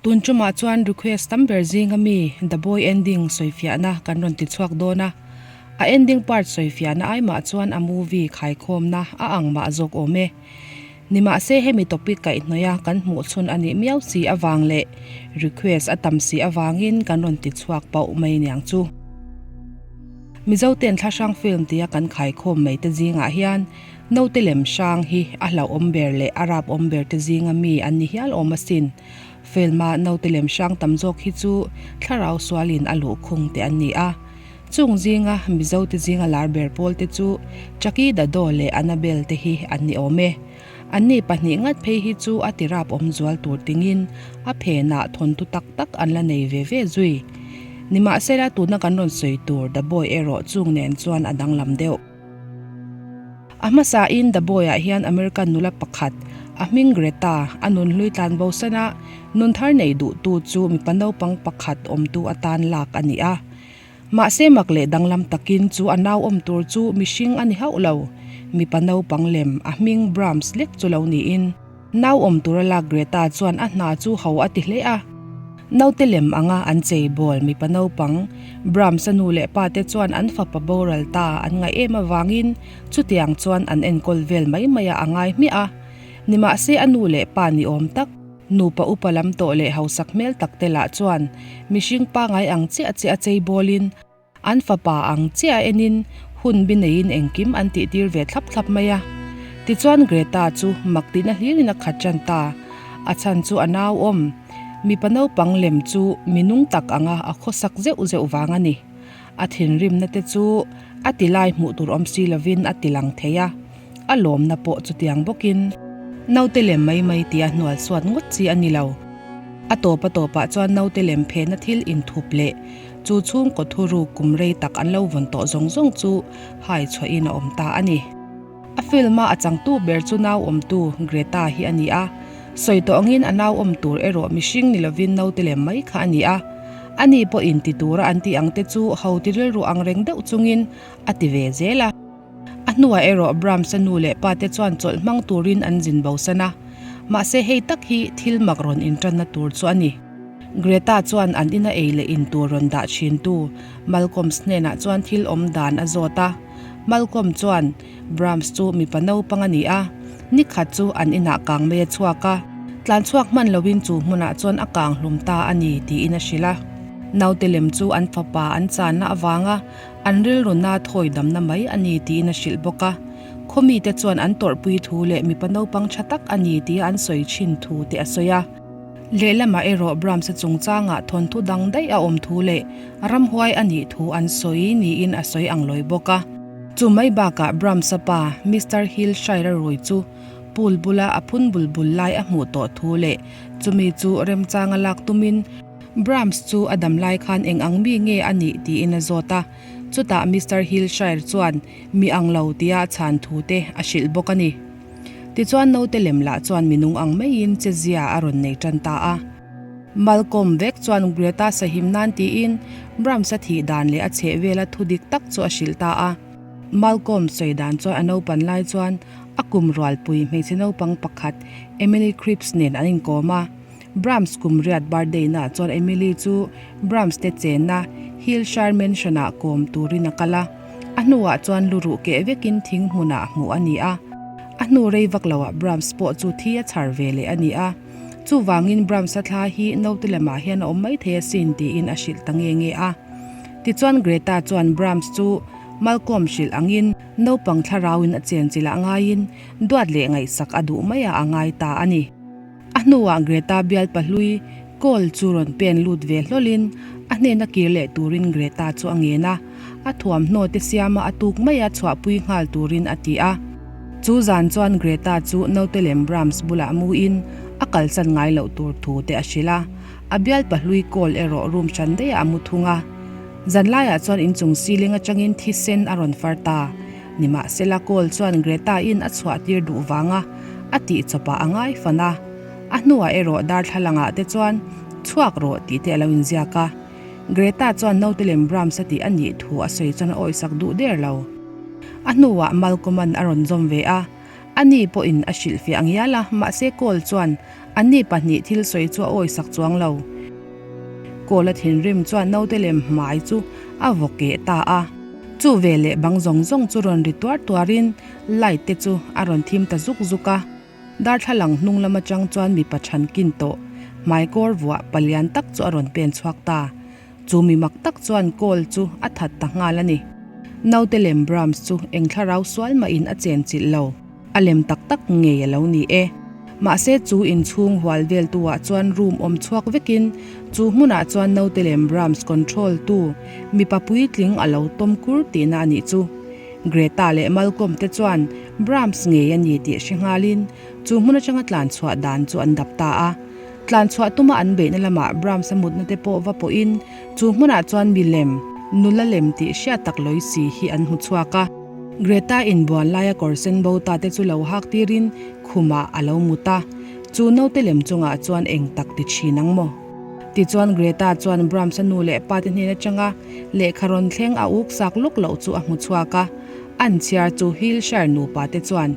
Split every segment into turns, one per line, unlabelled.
Tun tumah chuan request tam ber zinga mi The Boy Ending sawifiahna kan rawn ti chhuak dawn a. A ending part sawifiahna ai mah chuan a movie khaikhawmna a ang mah zawk awm e. Nimahse hemi topic kaihhnawih a kan hmuh chhun a nih miau si avang leh request a tam si avangin kan rawn ti chhuak pauh mai niang chu. Mizo ten thlahrang film tia kan khaikhawm mai te zingah hian Naute lem hrang hi a hlauhawm ber leh a rap awm ber te zinga mi an ni hial awm asin. Film-a naute lem hrang tam zawk hi chu thlarau sualin a luhkhung te an ni a. Chung zinga Mizo te zinga lar ber pawl te chu Chucky Dado leh Annabelle te hi an ni awm e. Anni pahnih ngat phei hi chu a ti rap awm zual tur tingin a phenah thawnthu tak tak an la nei ve ve zui. Nimahsela tuna kan rawn sawi tur The Boy erawh chung nen chuan a danglam deuh. A hmasain The Boy-ah hian American nula pakhat, a hming Greta, a nunhlui tlan bosan a, nun thar nei duhtu chu mipa naupang pakhat awmtu atan lak a ni a. Mahse mak leh danglam takin chu a nau awm tur chu mihring a ni hauh lo, mipa naupang lem a hming Brahms lek chu lo niin. Nau awm tura lak Greta chuan a hna chu ho a ti hle a. Naute lem anga an chei bawl mipa naupang Brahms-a nu leh pa te chuan an fapa boral ta an ngaih em avangin chutiang chuan an enkawl vel mai mai a a ngai hmiah a. Nimahse a nu leh pa ni awm tak, nupa upa lam tawh leh hausak hmel tak te lah chuan mihring pangai ang chiah chiah a chei bawlin An fapa ang chiah enin hun bi neiin engkim an tihtir ve thlap thlap mai a. Tichuan Greta chu mak tihna hlirin a khat tan ta. A chhan chu a nau awm. Mipa naupang lem chu mi nung tak anga a khawsak zeuh zeuh vang a ni. A thinrimna te chu a ti lai hmuh tur awm si lovin a ti lang thei a. A lawmna pawh chutiang bawkin naute lem mai mai tia hnual suat ngawt chi a ni lo. A tawp a tawpah chuan naute lem phehna thil inthup leh Chu chhungkaw thuruk kum rei tak an lo vawn tawh zawng zawng chu hai chhuahin a awm ta a ni. A film-a a changtu ber chu nau awmtu Greta hi a ni a, sawi tawh angin a nau awm tur erawh mihring ni lovin naute lem mai kha a ni a. Ani pawhin ti tura an tih ang te chu ho ti rilru ang reng deuh chungin a ti ve zel a. A hnuah erawh Brahms-a nu leh pa te chuan chawlh hmang turin an zin bosan a, mahse hei tak hi thil mak rawn intanna tur chu a ni. Greta chuan an ina ei leh in tur rawn dah thintu Malcolms hnenah chuan thil awm dan a zawt a. Malcolm chuan, Brahms chu mipa naupang a ni a, nikhat chu an inah kang mai a chhuak a, tlan chhuak hman loin chu hmunah chuan a kang hlum ta a ni tiin a hrilh a. Naute lem chu an fapa an channa avanga An rilruna thawi damna mai a ni tiin a hrilh bawk a. Khaw mite chuan an tawrhpui thu leh mipa naupang tha tak a ni tia an sawi thin thu te a sawi a. Lehlamah erawh Brahms-a chungchangah thawnthu dang daih a awm thu leh ramhuai a nih thu an sawi niin a sawi ang lawi bawk a. Chu mai bakah Brahms-a pa Mister Hillshire-a rui chu pool bula a phun bul bul lai a hmuh tawh thu leh chumi chu remchanga lak tumin Brahms chu a dam lai khan eng ang mi nge a nih tiin a zawt a, chutah Mister Hillshire chuan mi ang lo tia a chhan thu te a hrilh bawk a ni. Tichuan naute lem lah chuan mi nung ang maiin che zia a rawn nei tan ta a. Malcolm vek chuan Greta sahim nan tiin Brahms a thih dan leh a chheh vela thu dik tak chu a hrilh ta a. Malcolm sawi dan chuan a naupan lai chuan a kum rualpui hmeichhe naupang pakhat Emily Cripps nen an inkawm a. Brahms kum riat birthday na chuan Emily chu Brahms te chenna Hillshire Mansion ah kawm turin a kal a, a hnuah chuan lu ruh keh vekin thing hmunah hmuh a ni a. A hnu rei vak loah Brahms pawh chu thi a chhar ve leh a ni a. Chuvangin Brahms a thla hi naute lamah hian a awm mai thei asin tiin a hrilh ta nge nge a. Tichuan Greta chuan Brahms chu Malcolm hrilh angin naupang thlarauin a chenchilh ah ngaiin duat leh ngaihsak a duh maiah a ngai ta a ni. A hnuah Greta bial pahlui Cole chu rawn pen lut ve hlawlin a hnena kir leh turin Greta chu a ngen a, a thuamhnaw te siama a tuk maia chhuahpui nghal turin a ti a. Chu zan chuan Greta chu naute lem Brahms bulah muin a kalsan ngai loh tur thu te a hrilh a, a bial pahlui Cole erawh room hran daihah a mu thung a. Zanlaiah chuan inchung ceiling atangin thisen a rawn far ta. Nimahsela Cole chuan Greta-in a chhuahtir duh vanga a tih chawpah a ngai fan a. A hnuah erawh darthlalangah te chuan chhuak rawh tih te a lo inziak a. Greta chuan naute lem Brahms a tih a nih thu a sawi chuan a awisak duh der lo. A hnuah Malcolm-a'n a rawn zawm ve a. Ani pawhin a hrilhfiah ngial a, mahse Cole chuan anni pahnih thil sawi chu a awisak chuang lo. Cole-a thinrim chuan naute lem hmai chu a vaw keh ta a. Chu veleh bang zawng zawng chu rawn ri tuar tuarin light te chu a rawn thim ta zuk zuk a. Darthlalang hnung lam atang chuan mipa than kin tawh hmaikawr vuah palian tak chu a rawn pen chhuak ta. Chu mi mak tak chuan Cole chu a that ta nghal a ni. Naute lem Brahms chu eng thlarau sual mahin a chen chilh lo. A lem tak tak ngei a lo ni e. Mahse chu inchhung hual vel tu ah chuan room awm chhuak vekin chu hmunah chuan naute lem Brahms control tu mipa puitling a lo tawm kur tihna a nih chu. Greta leh Malcolm te chuan Brahms ngei a ni tih hre nghalin chu hmun atanga tlan chhuah dan chu an dap ta a. Tlan chhuah tuma an beihna lamah Brahms a mutna te pawh va pawhin chu hmunah chuan milem, nula lem tih hriat tak lawi si hi an hmu chhuak a. Greta inbuan laia kawr sen bo ta te chu lo hak tirin khumah a lo mut a, chu naute lem chungah chuan eng tak ti thin ang maw? Tichuan Greta chuan Brahms-a nu leh pa te hnen atanga lehkha rawn thleng a uk sak lawk loh chu a hmu chhuak a. An chhiar chu Hillshire nupa te chuan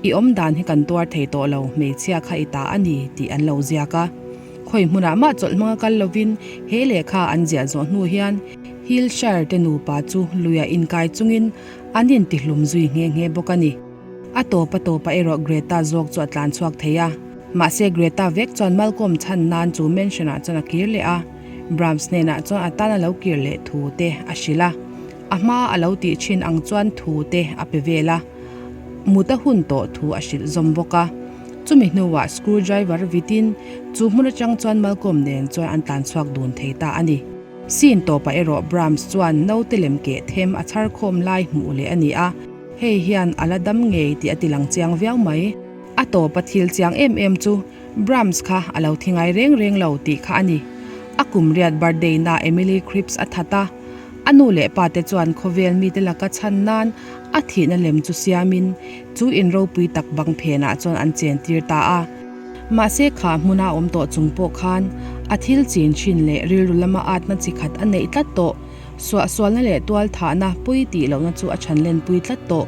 I awm dan hi kan tuar thei tawh lo, hmeichhia kha i ta a ni tih an lo ziak a. Khawi hmunah mah chawlh hmanga kal lovin he lehkha an ziah zawh hnu hian Hillshire te nupa chu luiah inkai chungin an intihlum zui nghe nghe bawk a ni. A tawp a tawpah erawh Greta zawk chu a tlan chhuak thei a. Mahse Greta vek chuan Malcolm chhan nan chu mansion ah chuan a kir leh a. Brahms hnenah chuan a tan a lo kir leh thu te a hrilh a. A hma a lo tih thin ang chuan thu te a pe vel a. Mut a hun tawh thu a hrilh zawm bawk a. Chumi hnuah screw driver vitin chu hmun atang chuan Malcolm nen chuan an tlan chhuak dun thei ta a ni. Scene tawpah erawh Brahms chuan naute lem keh them a chhar khawm lai hmuh leh a ni a, hei hian a la dam ngei tih a ti lang chiang viau mai. A tawpa thil chiang em em chu Brahms kha a lo thi ngai reng reng lo tih kha a ni. A kum riat birthday na Emily Cripps a that a, a nu leh pa te chuan khawvel mite laka chhan nan a thihna lem chu siamin chu in ropui tak bang phenah chuan an chen tir ta a. Mahse kha hmuna awm tawh chung pawh khan a thil chin thin leh rilru lama atna chi khat a neih tlat tawh. Suahsualna leh tualthahna pui tih lohna chu a chhan lenpui tlat tawh.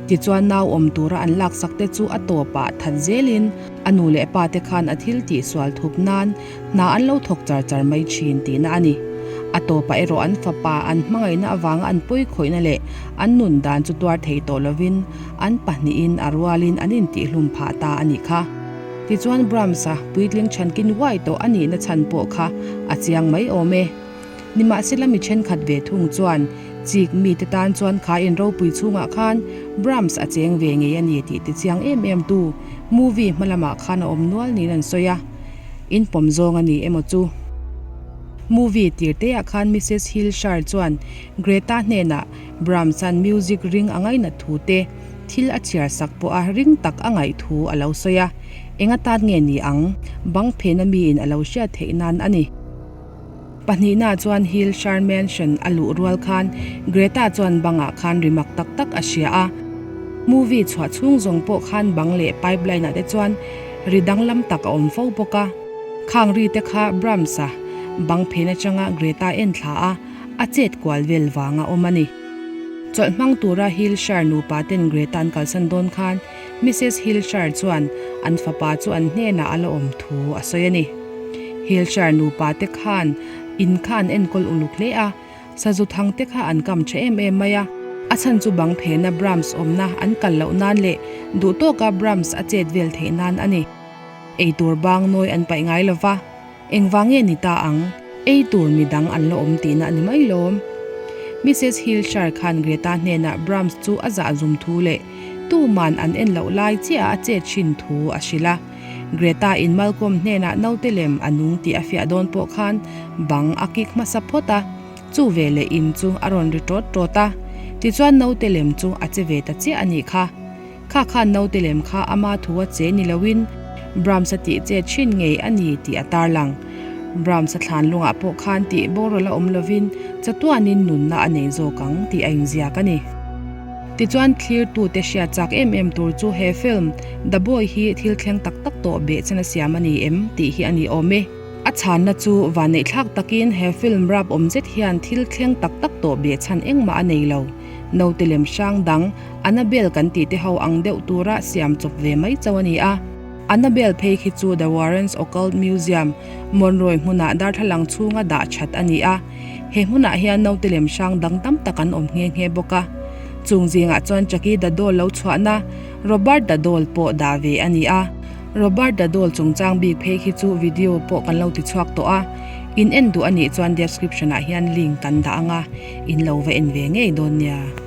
Tichuan nau awm tura an laksak te chu a tawpah that zelin a nu leh pa te khan a thil tihsual thup nan hna an lo thawk char char mai thin tihna a ni. A tawpah erawh an fapa an hmangaihna avanga an pawikhawihna leh an nun dan chu tuar thei tawh lovin an pahnihin a rualin an intihlum phah ta a nih kha. Tichuan Brahms-a puitling chhankin uai tawh a nihna chhan pawh kha a chiang mai awm e. Nimahsela mi thenkhat ve thung chuan chik mite tan chuan kha in ropui chhungah khan Brahms a cheng ve ngei a ni tih ti chiang em em tu movie hma lamah khan a awm nual niin an sawi a, in pawm zawng a ni emaw chu. Movie tir te ah khan Missus Hillshire chuan Greta hnenah Brahms-a'n music ring a ngainat thu te thil a chhiar sak pawh a ring tak a ngaih thu a lo sawi a, eng atan nge ni ang? Bang phena miin a lo hriat theih nan a ni. Pahnihna chuan Hillshire Mansion a luh rual khan Greta chuan bangah khan ri mak tak tak a hria a. Movie chhuah chhung zawng pawh khan bang leh pipeline ah te chuan ri danglam tak a awm fo bawk a. Khang ri te kha Brahms-a bang phen atanga Greta en thla a, a chet kual vel vang a awm a ni. Chawlh hmang tura Hillshire nupa ten Greta an kalsan dawn khan Missus Hillshire chuan an fapa chu an hnenah a la awm thu a sawi a ni. Hillshire nupa te khan in kha an enkawl uluk hle a, sazu thang te kha an kam tha em em mai a. A chhan chu bang phena Brahms awmna an kal loh nan leh duh tawka Brahms a chet vel theih nan a ni. Eitur bang nawi an paih ngai lo va. Engvang nge ni ta ang? Ei tur mi dang an la awm tihna a ni mai lawm. Missus Hillshire khan Greta hnenah Brahms chu a zah zum thu leh tuman an en loh lai chiah a chet thin thu a hrilh a. Greta in Malcolm hnenah naute lem a nung tih a fiah dawn pawh khan bang a kik hmasa phawt a, chu veleh in chu a rawn ri tawt tawt a. Tichuan naute lem chu a che ve ta chiah a nih kha. Kha khan naute lem kha ama thu a che ni loin Brahms a tih che thin ngei a ni tih a tarlang. Brahms a thlan lungah pawh khan tih boral a awm lovin chatuanin nunna a nei zawk ang tih a inziak a ni. Tichuan thlirtute hriat chak em em tur chu he film The Boy hi thil thleng tak tak tawh behchhan a siam a ni em tih hi a ni awm e. A chhanna chu vanneihthlak takin he film rap awm zet hian thil thleng tak tak tawh behchhan engmah a nei lo. Naute lem hrang dang. Annabelle kan tih te ho ang deuh tura siam chawp ve mai chauh a ni a. Annabelle phei khi chu The Warrens Occult Museum, Monroe hmunah darthlalang chhunga dah that a ni a. He hmunah hian naute lem hrang dang tam tak an awm nghe nghe bawk a. Chung zingah chuan Chucky the Doll lo chhuahna Robert the Doll pawh dah ve a ni a. Robert the Doll chungchang bik phei khi chu video pawh kan lo ti chhuak tawh a. In en duh a nih chuan description ah hian link kan dah ang a, in lo va en ve ngei dawn nia.